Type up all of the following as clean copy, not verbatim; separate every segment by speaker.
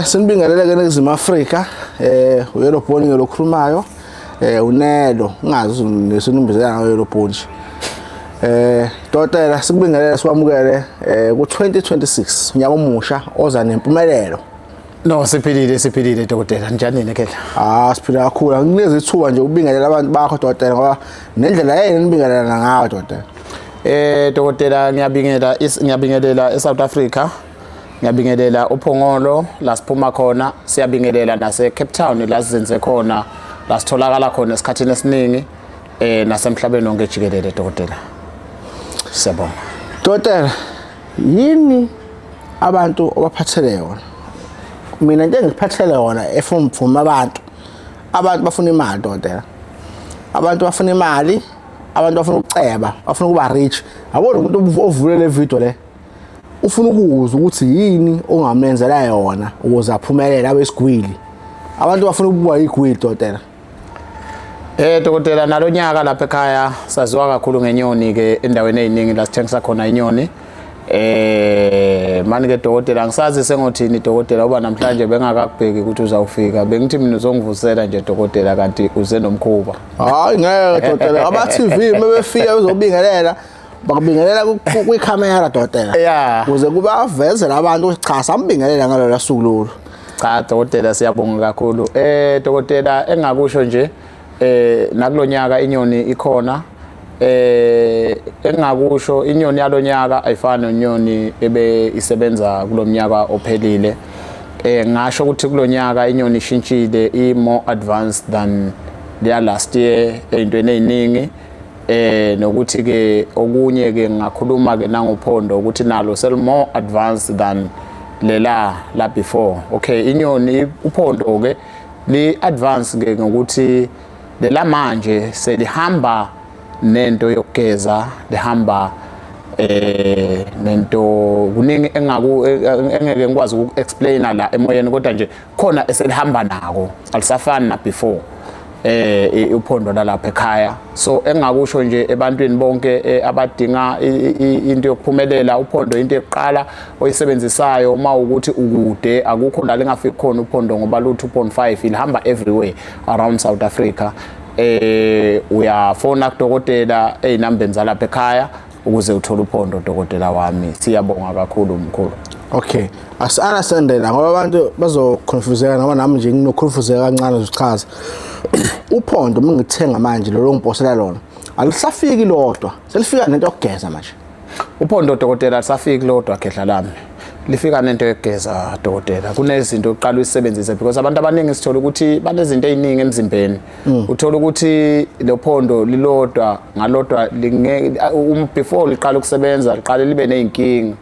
Speaker 1: Sinibingelele ke eNingizimu Afrika. Uyelo Bhoni ngelokhulumayo. Unelo ungazi nesinimbizela ngayo yellow bone nje. Dokotela, sikubingelele, sikwamukele ku 2026, unyaka omusha oza nempumelelo.
Speaker 2: No, siphilile, siphilile dokotela. Njani nina khehla?
Speaker 1: Ah, siphila kakhulu. Angikunikeza ithuba nje ukubingelela abantu bakho dokotela, ngoba nendlela yenu nibingelelana ngayo dokotela.
Speaker 2: Dokotela, ngiyabingela, ngiyabingelela eSouth Africa. Ngiyabingelela uPhongolo la siphuma khona, siyabingelela nase Cape Town la sizenze khona, la sitholakala khona esikhathini esiningi, nasemhlabeni wonke jikelele dokotela. Siyabonga.
Speaker 1: Dokotela, yini abantu obaphathele yona? Mina into engiphathele yona efumfuma abantu bafuna imali dokotela. Abantu bafuna imali, abantu bafuna ukuceba, bafuna ukuba rich. Yabona umuntu ovule le video le ufuna ukuzwa ukuthi yini ongamenzela yona ukuze aphumelele abe isigwili. Abantu bafuna ukuba igwili dokotela.
Speaker 2: Dokotela, nalonyaka lapha ekhaya saziwa kakhulu ngenyoni ke endaweni eziningi la sithengisa khona inyoni. Mani ke dokotela, ngisazi sengothini dokotela, uba namhlanje bengakakubheki ukuthi uzawufika. Bengithi mina uzongivusela nje dokotela, kanti uze nomkhuba.
Speaker 1: Hayi ngeke dokotela, aba TV mebefika bezobingelela bakubingelela kwikhamera dokotela. Ukuze kube avezele abantu ukuthi cha, sambingelela ngalolu suku lolu.
Speaker 2: Cha dokotela, siyabonga kakhulu. Dokotela, engakusho nje nakulonyaka inyoni ikhona. Engakusho, inyoni yalonyaka ayifani nonyoni ebe isebenza kulomnyaka ophelile. Ngasho ukuthi kulonyaka inyoni ishintshile, i more advanced than leya last year eyintweni eziningi. Nokuthi ke okunye ke ngingakhuluma ke nangophondo ukuthi nalo sel more advanced than lela la before. Okay, inyoni uphondo ke li advance ke ngokuthi lela manje selihamba nento yokugeza, lihamba nento kuningi engaku engeke ngikwazi uku-explaina la emoyeni, kodwa nje khona eselihamba nako, alisafani na before uphondo lalapha ekhaya. So engakusho nje ebantwini bonke abadinga into yokuphumelela, uphondo into yokuqala oyisebenzisayo uma ukuthi ukude, akukho la lingafiki khona uphondo, ngoba lu 2.5 ilihamba everywhere around South Africa. Uyafona kudokotela ezinambeni zalapha ekhaya ukuze uthole uphondo dokotela wami. Siyabonga kakhulu mkhulu.
Speaker 1: Okay, asi-understandela ngoba abantu bazoconfuseka, noma nami nje nginoconfuseka kancane uzichaza. Uphondo uma ngithenga manje lolo ngiposela lona, alusafiki lodwa, selifika nento yokugeza manje.
Speaker 2: Uphondo dokotela alisafiki lodwa khehla lami, lifika nento yokugeza dokotela. Kunezinto oqala uyisebenzise because abantu abaningi sithola ukuthi banezinto eziningi emzimbeni. Uthola ukuthi lo phondo lilodwa ngalodwa linge before liqala ukusebenza liqale libe nezinkinga,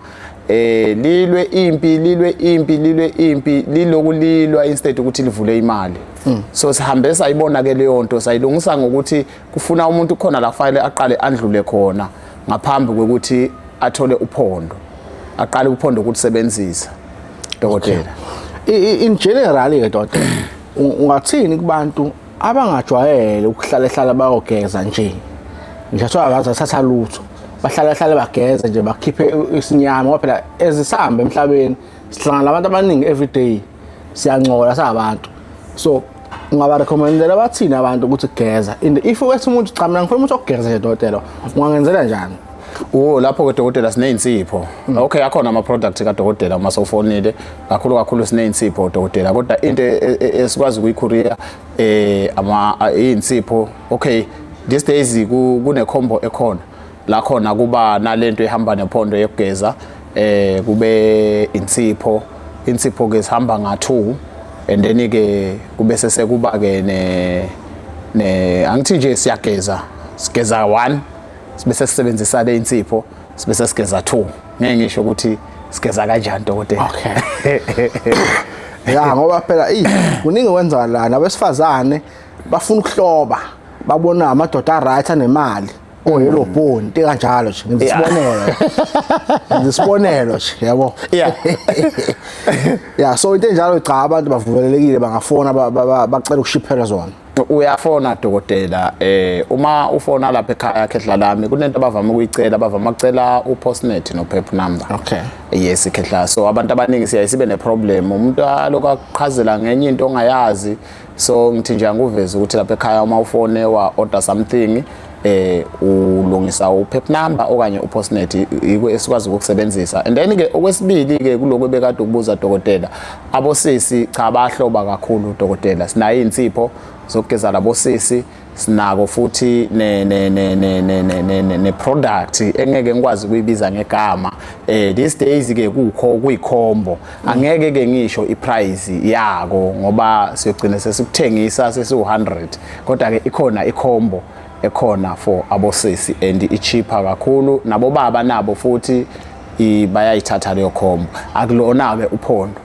Speaker 2: lilwe impi, lilwe impi, lilwe impi, liloku lilwa instead ukuthi livule imali. So sihambe sayibona ke leyo nto, sayilungisa ngokuthi kufuna umuntu khona la kufanele aqale andlule khona ngaphambi kokuthi athole uphondo, aqale uphondo ukulisebenzisa dokotela.
Speaker 1: In general ke dokotela, ungathini kubantu abangajwayele ukuhlala hlala bayogeza nje? Ngisho abazathatha lutho, bahlala hlale bageze nje bakhiphe isinyama, ngoba phela ezisihamba emhlabeni sihlangana nabantu abaningi every day, siyangcola sabantu. So ungabarecommendela bathini abantu ukuthi geza? And if wethi umuntu, cha, mina ngifuna umuntu okugeza nje dokotela, ungangenzela njani?
Speaker 2: Oh, lapho ke dokotela sinezinsipho. Okay, akhona ama products kadokotela uma sowufonile, kakhulu kakhulu sinezinsipho dokotela, kodwa into esikwazi ukuyicourier ama insipho. Okay, these days kune combo ekhona la khona kuba nalento ehamba nephondo yokugeza, kube insipho. Insipho ke sihamba nga 2 and then ke kube sesekuba ke ne angithi nje siyageza, sigeza 1, sibe sesisebenzisa le insipho, sibe sesigeza 2. Ngeke ngisho ukuthi sigeza kanjani dokotela.
Speaker 1: Okay, ya, ngoba phela kuningi kwenzakala la, nabesifazane bafuna ukuhloba, babona amadoda a-right anemali oyelo bone, into kanjalo nje. Ngenza isibonelo, ngenza isibonelo nje, yabo. Ya, so into enjalo cha, abantu bavumelekile bangafona bacela ukushiphela zona.
Speaker 2: Uyafona dokotela, uma ufona lapha ekhaya khehla lami, kunento abavame ukuyicela, abavame ukucela uPostnet no-PEP number. Yes khehla, so abantu abaningi siyaye sibe ne-problem, umuntu alokhu akuchazela ngenye into ongayazi. So ngithi nje anguveze ukuthi lapha ekhaya uma ufone wa order something, ulungisa uPEP number okanye uPostnet, iko esikwazi ukukusebenzisa. And then ke okwesibili ke kuloko bekade ukubuza dokotela, abosisi cha bahloba kakhulu dokotela, sinayo insipho zokugeza labosisi, sinako futhi ne ne ne ne ne ne ne, ne, ne product engeke ngikwazi ukuyibiza ngegama. These days ke kukho kuyi-combo, angeke ke ngisho iprice yako ngoba siyogcina sesikuthengisa sesiwu100, kodwa ke ikhona icombo ekhona for abosisi and icheaper kakhulu, nabo baba nabo futhi bayayithatha leyo combo. Akulona ke uphondo,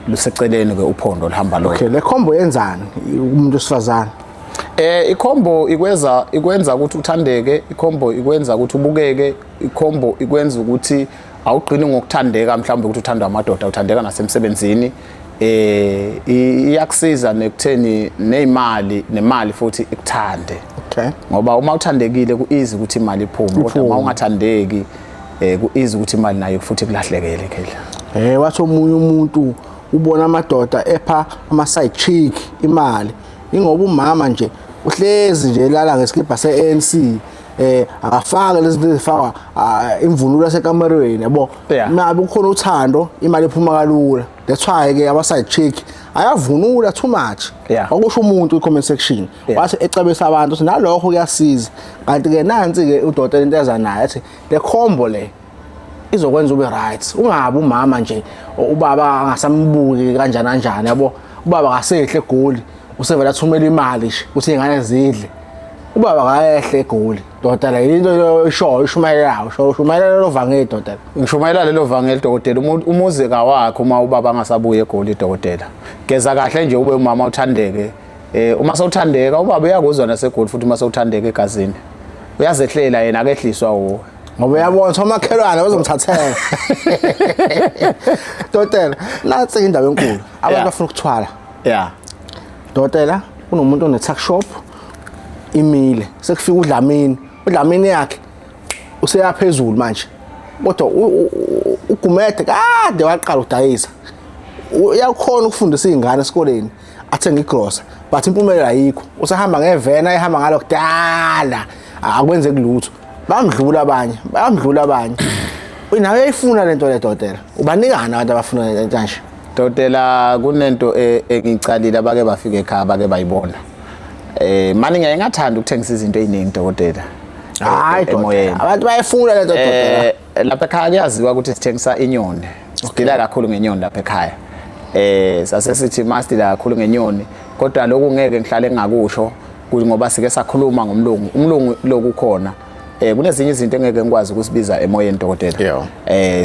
Speaker 2: luseceleni ke uphondo luhamba lo.
Speaker 1: Okay, le combo yenzani umuntu wesifazane?
Speaker 2: Icombo ikwenza ukuthi uthandeke, icombo ikwenza ukuthi ubukeke, icombo ikwenza ukuthi awugcini ngokuthandeka mhlawumbe ukuthi uthandwa amadoda, uthandeka nasemsebenzini. Iyakusiza nekutheni nezimali, nemali futhi ikuthande. Ngoba uma uthandekile ku-easy ukuthi imali iphume, kodwa
Speaker 1: Iphume.
Speaker 2: uma ungathandeki ku-easy ukuthi imali nayo futhi kulahlekele khehla.
Speaker 1: Wathi omunye umuntu ubona amadoda epha ama side chick imali, ingoba umama nje uhlezi nje elala ngesikibha se-ANC, akafake lezi zinto ezifakwa imvunulo yasekamerweni, yabo. Nabe kukhona uthando, imali iphuma kalula. That's why ke aba side chick ayavunula too much. Okusho umuntu kwi comment section wathi ecebisa abantu ukuthi nalokho kuyasiza. Kanti ke nansi ke udokotela into eza nayo, athi le combo le izokwenza ube right, ungabi umama nje ubaba angasambuki kanjani kanjani, yabo. Ubaba akasehle eGoli, usevela athumela imali nje ukuthi ingane zidle, ubaba akayehle eGoli. Dokotela, into isho ishumayelayo, usho ushumayela lo vangeli dokotela.
Speaker 2: Ngishumayela lelo vangeli dokotela. Umuzi kawakho uma ubaba angasabuye eGoli dokotela, geza kahle nje ube umama uthandeke. Uma sewuthandeka ubaba uyakuzwa naseGoli, futhi uma sewuthandeka egazini uyazehlela yena, akehliswa wuwe.
Speaker 1: Ngoba uyabona ukuthi omakhelwane bazomthathela. Dokotela, nansi indaba enkulu, abantu bafuna ukuthwala. Dokotela, kunomuntu one tuck shop imile, sekufika uDlamini, uDlamini yakhe useyaphezulu manje, kodwa uGumede kade waqala ukudayisa, uyakhona ukufundisa izingane esikoleni, athenge igrosa, but impumelelo ayikho, usahamba ngevena ehamba ngalo kudala, akwenzeki lutho, bamdlula abanye, bayamdlula abanye. Nawe uyayifuna lento le dokotela, ubanikana abantu abafuna lento nje?
Speaker 2: Dokotela, kunento engicalile, abake bafike ekhaya bake bayibona. Mani ngiyaye ngathanda ukuthengisa izinto eziningi dokotela.
Speaker 1: Hayi dokotela,
Speaker 2: Emoyeni.
Speaker 1: abantu bayayifuna lento dokotela.
Speaker 2: Lapha ekhaya kuyaziwa ukuthi sithengisa inyoni. Sidila kakhulu ngenyoni lapha ekhaya. Sase sithi masidila kakhulu ngenyoni, kodwa lokhu ngeke ngihlale ngingakusho ngoba sike sakhuluma ngomlungu. Umlungu lokhu khona. Kunezinye izinto engeke ngikwazi ukusibiza emoyeni dokotela.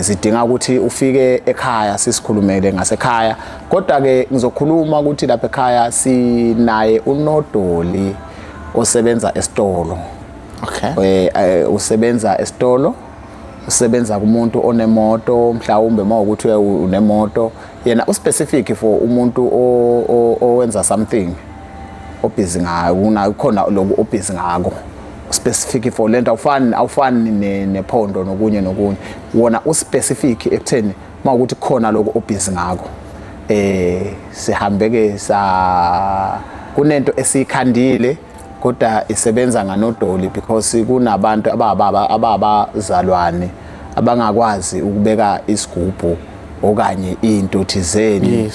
Speaker 2: Zidinga ukuthi ufike ekhaya sisikhulumele ngasekhaya. Kodwa ke ngizokhuluma ukuthi lapha ekhaya sinaye unodoli osebenza esitolo. Usebenza esitolo, usebenza kumuntu onemoto, mhlawumbe mawukuthi unemoto, yena uspecific for umuntu owenza something obusy ngayo, khona lokhu obusy ngako specific for lento, awufani nephondo nokunye nokunye, wona uspecific ekutheni mawukuthi khona lokhu obusy ngako. Sihambe ke sa kunento esiyikhandile kodwa isebenza nganodoli because kunabantu ababazalwane abangakwazi ukubeka isigubhu okanye into thizeni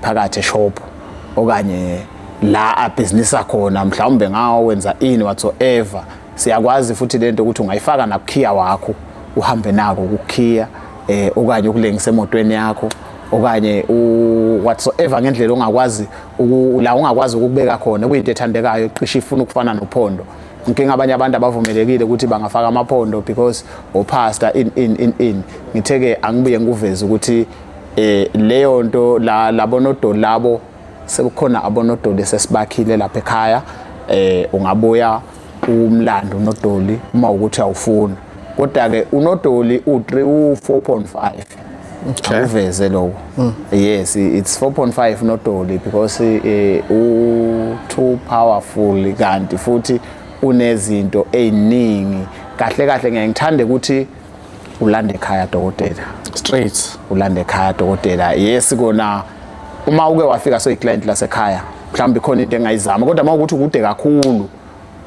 Speaker 2: phakathi eshop okanye la abhizinisa khona, mhlawumbe ngawo wenza ini whatsoever. Siyakwazi futhi lento ukuthi ungayifaka nakukhiya wakho uhambe nako kukhiya, okanye ukulengisa emotweni yakho okanye whatsoever ngendlela ongakwazi la ungakwazi ukubeka khona, kuyinto ethandekayo cishe ifuna ukufana nophondo. Inkinga abanye abantu abavumelekile ukuthi bangafaka amaphondo because opastor in in in in ngitheke angibuye ngikuveze ukuthi leyo nto la labonodoli labo sekukhona abonodoli sesibakhile lapha ekhaya. Ungabuya umlando unodoli uma ukuthi awufuni, kodwa ke unodoli u3 u4.5. Akuveze lokho. Yes, it's 4.5 nodoli because u too powerful, kanti futhi unezinto eziningi. Kahle kahle ngiye ngithande ukuthi ulande ekhaya, dokotela.
Speaker 1: Straight.
Speaker 2: Ulande ekhaya, dokotela. Yes, kona uma uke wafika soyi-client lasekhaya, mhlawumbe ikhona into engayizama, kodwa uma ukuthi ukude kakhulu,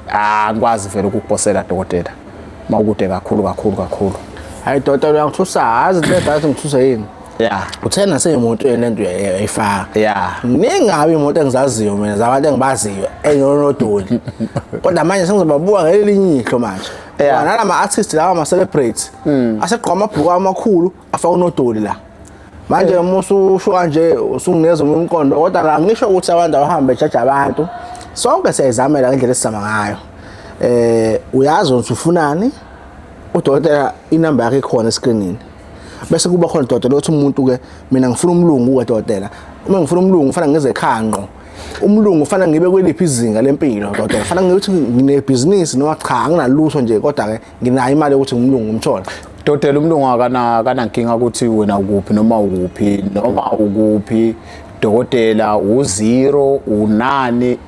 Speaker 2: angikwazi vele ukukuposela, dokotela, uma ukude kakhulu kakhulu kakhulu.
Speaker 1: Hayi dokotela, uyangithusa, azi into edala ngithusa yini?
Speaker 2: Ya.
Speaker 1: Uthe naseyimotweni lento uyayifaka.
Speaker 2: Ya.
Speaker 1: Ningabi imoto engizaziyo mina, zabantu engibaziyo enonodoli, kodwa manje sengizobabuka ngelinye ihlo manje. Nalama artists lawa, ama celebrities asegqoka amabhuku amakhulu, afaka unodoli la. Manje uma ususho kanje usungineza umqondo, kodwa angisho ukuthi abantu abahambe bejaja abantu. Sonke siyayizamela ngendlela esizama ngayo. Uyazi ukuthi ufunani, udokotela inamba yakhe ikhona escreenini. Bese kuba khona, dokotela, ukuthi umuntu ke, mina ngifuna umlungu ke, dokotela, uma ngifuna umlungu kufanele ngize ekhaya ngqo. Umlungu kufanele ngibe kweliphi izinga lempilo, dokotela? Kufanele ngithi nginebhizinisi noma cha, anginalutho nje, kodwa ke nginayo imali yokuthi ngumlungu ngimthole?
Speaker 2: Dokotela, umlungu akana kanankinga ukuthi wena ukuphi noma ukuphi noma ukuphi, dokotela, u-zero unani.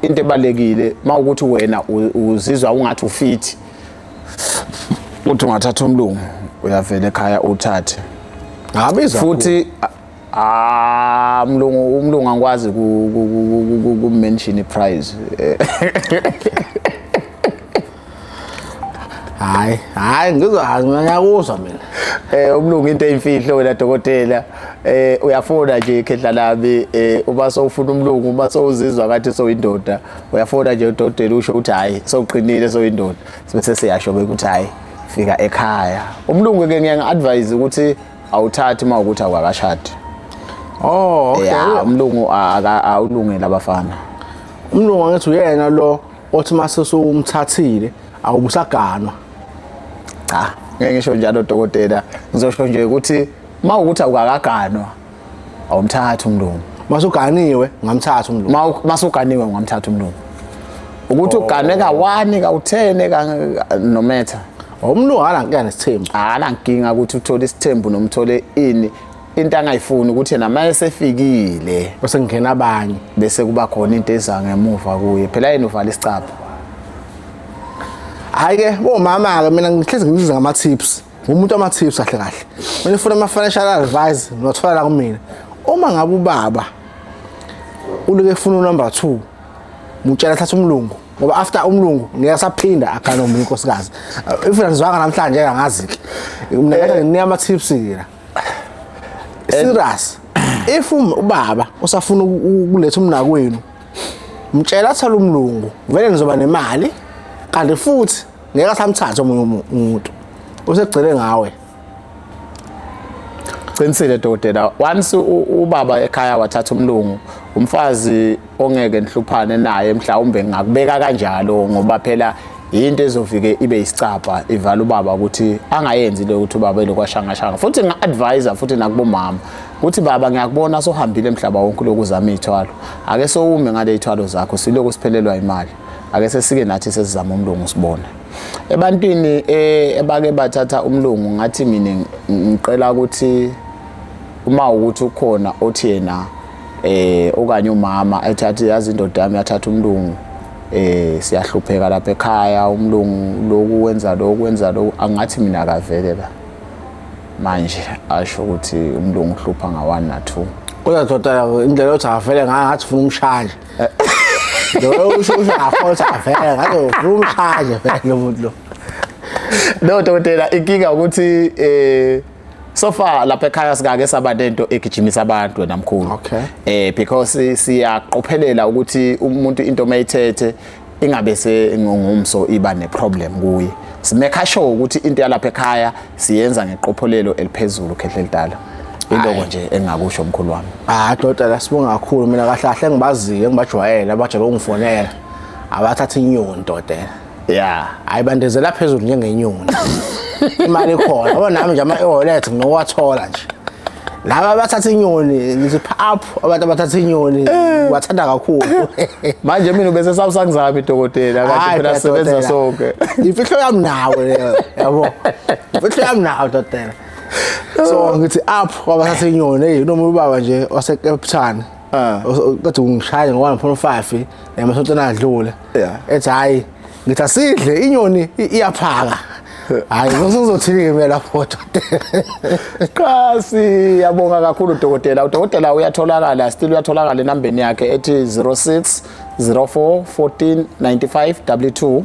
Speaker 2: Into ebalekile mawukuthi wena uzizwa ungathi u-fit uthi ungathatha umlungu, uyavela ekhaya uthathe.
Speaker 1: Ngabiza.
Speaker 2: Futhi umlungu angikwazi ku mention i-price.
Speaker 1: Hayi hayi, ngizwa, ngiyakuzwa mina.
Speaker 2: Umlungu into eyimfihlo wena, dokotela. Uyafona nje, khehla lami, uma sowufuna umlungu, uma sowuzizwa ngathi sowindoda, uyafona nje udokotela, usho ukuthi hayi, sowuqinile, sowindoda, bese siyasho ke ukuthi hayi, fika ekhaya. Umlungu ke ngiya ngi-advise ukuthi awuthathi uma ukuthi awukakashadi.
Speaker 1: Oh, okay.
Speaker 2: Ya, umlungu awulungele abafana.
Speaker 1: Umlungu angithi uyena lo othi mase sowumthathile awubusaganwa?
Speaker 2: Cha, ngeke ngisho njalo, dokotela. Ngizosho nje ukuthi uma ukuthi awukakaganwa, awumthathi umlungu.
Speaker 1: Masuganiwe ngamthatha umlungu?
Speaker 2: Masuganiwe ungamthatha umlungu. Ukuthi uganwe ka-1, ka-10, ka no matter.
Speaker 1: Umlungu akanankinga nesithembu?
Speaker 2: Akanankinga ukuthi uthole isithembu noma uthole ini. Into angayifuni ukuthi yena uma esefikile
Speaker 1: bese kungena abanye.
Speaker 2: Bese kuba khona into eza ngemuva kuye. Phela yena uvala isicabha.
Speaker 1: Hayi ke bomama ke, mina ngihlezi ngibiza ngama tips, umuntu ama tips kahle kahle. Mina ufuna ama financial advice, ngothola la kumina. Uma ngabe ubaba ulike efuna number 2, mutshela thatha umlungu, ngoba after umlungu ngeke asaphinda agane omunye unkosikazi. If ngizwanga namhlanje angazi ke mina, kade nginika ama tips ke la serious. If ubaba usafuna ukuletha umnakwenu, mtshela athole umlungu, vele nizoba nemali, kanti futhi ngeke asamthathe omunye umuntu, usegcile ngawe.
Speaker 2: Qinisile, dokotela. Once ubaba ekhaya wathatha umlungu, umfazi ongeke nihluphane naye, mhlawumbe ngingakubeka kanjalo, ngoba phela yinto ezofike ibe isicabha, ivala ubaba ukuthi angayenzi le, ukuthi ubaba elokwashangashanga. Futhi nga-advise futhi nakubomama ukuthi baba, ngiyakubona sohambile emhlaba wonke lokuzama iy'thwalo, ake sowume ngale y'thwalo zakho, siloku siphelelwa imali, ake sesike nathi sesizama umlungu sibone. Ebantwini ebake bathatha umlungu, ngathi mina ngiqela ukuthi uma ukuthi ukhona othi yena okanye umama ethathe, yazi indoda yami yathatha umlungu, siyahlupheka lapha ekhaya, umlungu lokhu wenza lokhu, wenza lokhu, angathi mina akavele la manje asho ukuthi umlungu uhlupha nga-1 na-2.
Speaker 1: Kodwa dokotela, indlela yokuthi avele ngayo ngathi ufuna umshanje lo, usho ngakhona ukuthi avele ngathi ufuna umshanje vele lo muntu lo.
Speaker 2: No dokotela, inkinga ukuthi so far lapha ekhaya sikake saba nento egijimisa abantu, wena mkhulu. Because siyaqophelela ukuthi umuntu into mayithethe ingabe sengumso iba neproblem kuye. Simake sure ukuthi into yalapha ekhaya siyenza ngeqopholelo eliphezulu, khehle elidala. Iloko nje engakusho, mkhulu wami.
Speaker 1: Ah dokotela, sibonga kakhulu. Mina kahle kahle engibaziyo, engibajwayele, abajwayele ukungifonela, abathatha inyoni, dokotela. Hayi, bandezela phezulu njengenyoni, imali ikhona, ngoba nami nje ama-e-wallet nginokuwathola nje. Laba abathatha inyoni, ngithi up abantu abathatha inyoni, wathanda kakhulu.
Speaker 2: Manje mina ubese sawusangizami, dokotela, kanti
Speaker 1: Hhayi,
Speaker 2: phela sisebenza
Speaker 1: dokotela.
Speaker 2: sonke.
Speaker 1: Imfihlo yami nawe leyo, yabo, imfihlo yami nawe, dokotela. So ngithi up kwabathatha inyoni, hey, noma ubaba nje wase Cape Town.
Speaker 3: Ah.
Speaker 1: Kade ungishaya ngo-1.5 emasontweni adlule. Ethi hayi, ngithi asidle inyoni, iyaphaka. Hayi, ngizothini-ke mina lapho, dokotela?
Speaker 2: Cha, siyabonga kakhulu, dokotela. Udokotela uyatholakala, still uyatholakala enambeni yakhe ethi 06 04 14 95 22.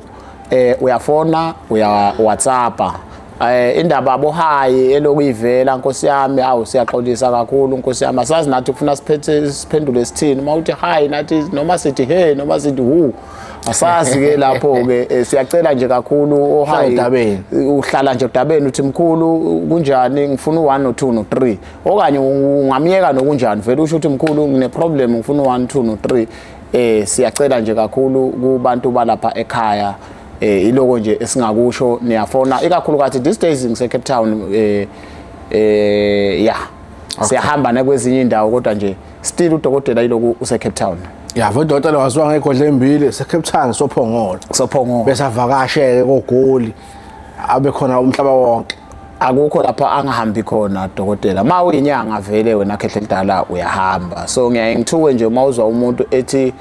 Speaker 2: Uyafona, uya WhatsAppa. Indaba abo hi elokuyivela, nkosi yami, awu, siyaxolisa kakhulu, nkosi yami. Asazi nathi kufuna siphethe siphendule sithini uma uthi hi nathi, noma sithi hey, noma sithi hu, asazi ke lapho ke. Siyacela nje kakhulu o hi.
Speaker 1: Odabeni.
Speaker 2: Uhlala nje odabeni, uthi mkhulu, kunjani, ngifuna u1 no2 no3, okanye ungamyeka nokunjani, vele usho ukuthi mkhulu, ngine problem, ngifuna u1 2 no3. Siyacela nje kakhulu kubantu balapha ekhaya. Iloko nje esingakusho, niyafona, ikakhulukazi these days ngise Cape Town. Yeah, siyahamba nakwezinye indawo, kodwa nje still udokotela iloku use Cape Town.
Speaker 1: Ya, vele udokotela waziwa ngegodla embili, se-Cape Town, soPhongolo.
Speaker 2: Sophongolo.
Speaker 1: Bese avakashe-ke koGoli, abe khona umhlaba wonke.
Speaker 2: Akukho lapha angahambi khona dokotela. Ma uyinyanga vele wena khehle lidala, uyahamba. So ngiyaye ngithuke nje uma uzwa umuntu ethi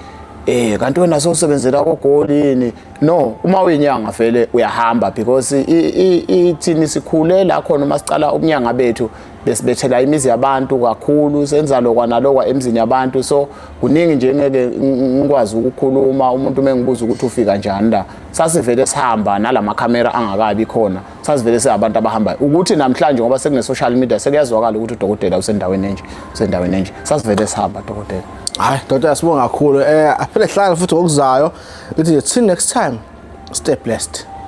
Speaker 2: kanti wena sowusebenzela koGoli yini. No, uma uyinyanga vele uyahamba, because ithini, sikhule la khona, uma sicala ubunyanga bethu besibethela imizi yabantu kakhulu, senza lokwa nalokwa emzini yabantu. So kuningi nje ngeke ngikwazi ukukhuluma umuntu uma engibuza ukuthi ufika njani la. Sasivele sihamba nalamakhamera angakabi khona, sasivele singabantu abahambayo. Ukuthi namhlanje ngoba sekune-social media, sekuyazwakala ukuthi udokotela usendaweni enje, usendaweni enje. Sasivele sihamba, dokotela.
Speaker 1: Hayi dokotela, sibonga kakhulu. Aphele hlala futhi ngokuzayo. Ngithi nje till next time, stay blessed.